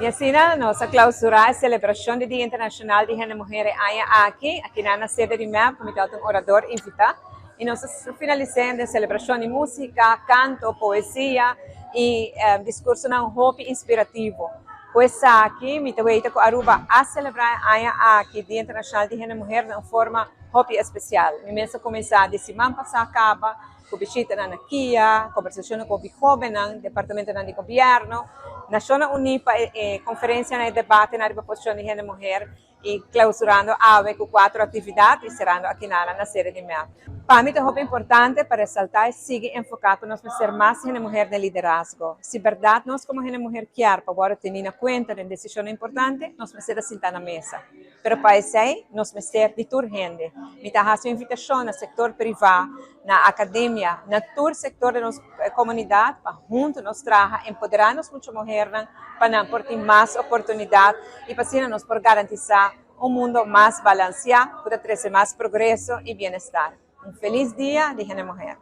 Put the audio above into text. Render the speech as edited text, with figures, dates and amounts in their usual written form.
Y asina nos a clausura e celebracion di Dia Internacional di Hende Muher aki na sede di MEP, mi ta un orador invita. Y nos a finalisa e celebracion di musica, canto, poesia y discurso nan hopi inspirativo. Pues aki, mi ta weta cu Aruba a celebra aña aki Dia Internacional di Hende Muher di un forma hopi especial. Mi mes a cuminsa di siman pasa caba cu bishita na KIA, conversacion cu hobennan, departamento di gobierno, Nacionnan Uni pa conferencia y debate na posicion di hende muher y clausurando awe cu cuater actividad y cerrando aki na sede di MEP. Pa mi ta importante pa resalta y sigui enfoca cu nos mester mas hende muher den liderazgo. Si berdad nos como hende muher kier pa wordo teni na cuenta den decision importante, nos mester sinta na mesa. Pero pa esey, nos mester di tur hende. Mi ta haci invitacion na sector priva, na academia, na tur sector di nos comunidad, pa hunto nos traha, empodera nos mucha muher pa nan por tin mas oportunidad y pa asina nos por garantisa un mundo mas balansea, pa trece mas progreso y bienestar. Un feliz dia di hende muher.